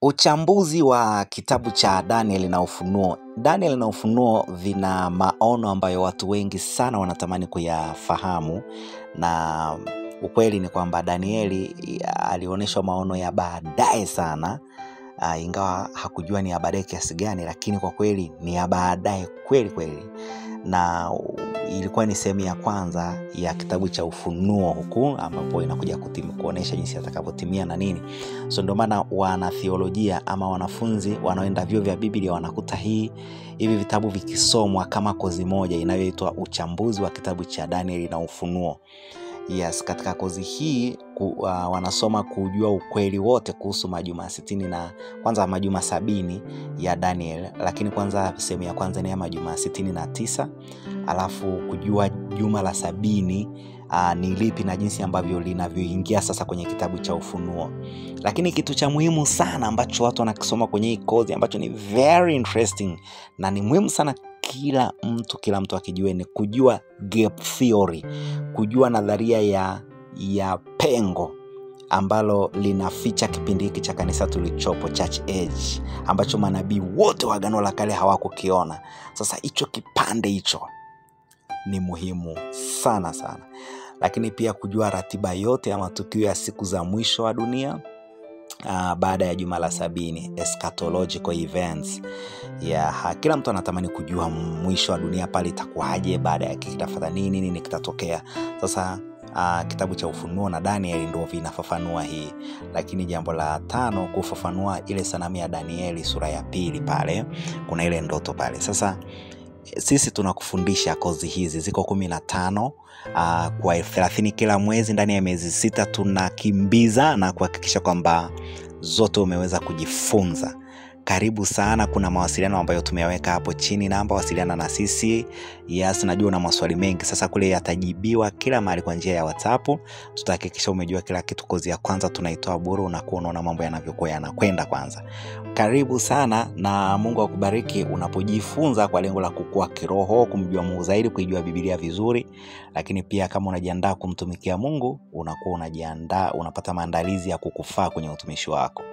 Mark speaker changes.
Speaker 1: Uchambuzi wa kitabu cha Daniel na Ufunuo. Daniel na Ufunuo vina maono ambayo watu wengi sana wanatamani kuyafahamu, na ukweli ni kwamba Danieli alionyeshwa maono ya baadaye sana, ingawa hakujua ni ya baadaye kiasi gani, lakini kwa kweli ni ya baadaye kweli kweli, na ilikuwa ni sehemu ya kwanza ya kitabu cha Ufunuo huku ambapo inakuja kuonesha jinsi atakavyotimia na nini. So ndio maana wanatheolojia ama wanafunzi wanaoenda vyuo vya Biblia wanakuta hivi vitabu vikisomwa kama kozi moja inayoitwa uchambuzi wa kitabu cha Danieli na Ufunuo. Yes, katika kozi hii wanasoma kujua ukweli wote kuhusu majuma 60 na kwanza majuma 70 ya Daniel, lakini kwanza sehemu ya kwanza ni ya majuma 69, alafu kujua juma la 70 ni lipi na jinsi ambavyo linavyoingia sasa kwenye kitabu cha Ufunuo. Lakini kitu cha muhimu sana ambacho watu wanakisoma kwenye hii kozi ambacho ni very interesting na ni muhimu sana kila mtu akijue ni kujua gap theory, kujua nadharia ya pengo ambalo linaficha kipindi hiki cha kanisa tulichopo, Church Age, ambacho manabii wote wa Agano la Kale hawakukiona. Sasa hicho kipande hicho ni muhimu sana sana. Lakini pia kujua ratiba yote ya matukio ya siku za mwisho wa dunia baada ya juma la 70, eschatological events. Kila mtu anatamani kujua mwisho wa dunia pale itakuwaje, baada ya kitafuata nini kitatokea. Sasa kitabu cha Ufunuo na Danieli ndio vinafafanua hii. Lakini jambo la 5, kufafanua ile sanamu ya Danieli sura ya 2 pale kuna ile ndoto pale. Sasa sisi tunakufundisha kozi hizi ziko 15 kwa 30 kila mwezi, ndani ya miezi 6 tunakimbiza na kuhakikisha kwamba zote umeweza kujifunza. Karibu sana, kuna mawasiliano ambayo tumeyaweka hapo chini, namba wasiliana na sisi. Yes, najua una maswali mengi, sasa kule yatajibiwa kila mahali kwa njia ya WhatsApp. Tutahakikisha umejua kila kitu. Kozi ya kwanza tunaitoa bure, unakuwa unaona mambo yanavyokuwa yanakwenda kwanza. Karibu sana na Mungu akubariki unapojifunza kwa lengo la kukua kiroho, kumjua Mungu zaidi, kuijua Biblia vizuri. Lakini pia kama unajiandaa kumtumikia Mungu, unakuwa unajiandaa, unapata maandalizi ya kukufaa kwenye utumishi wako.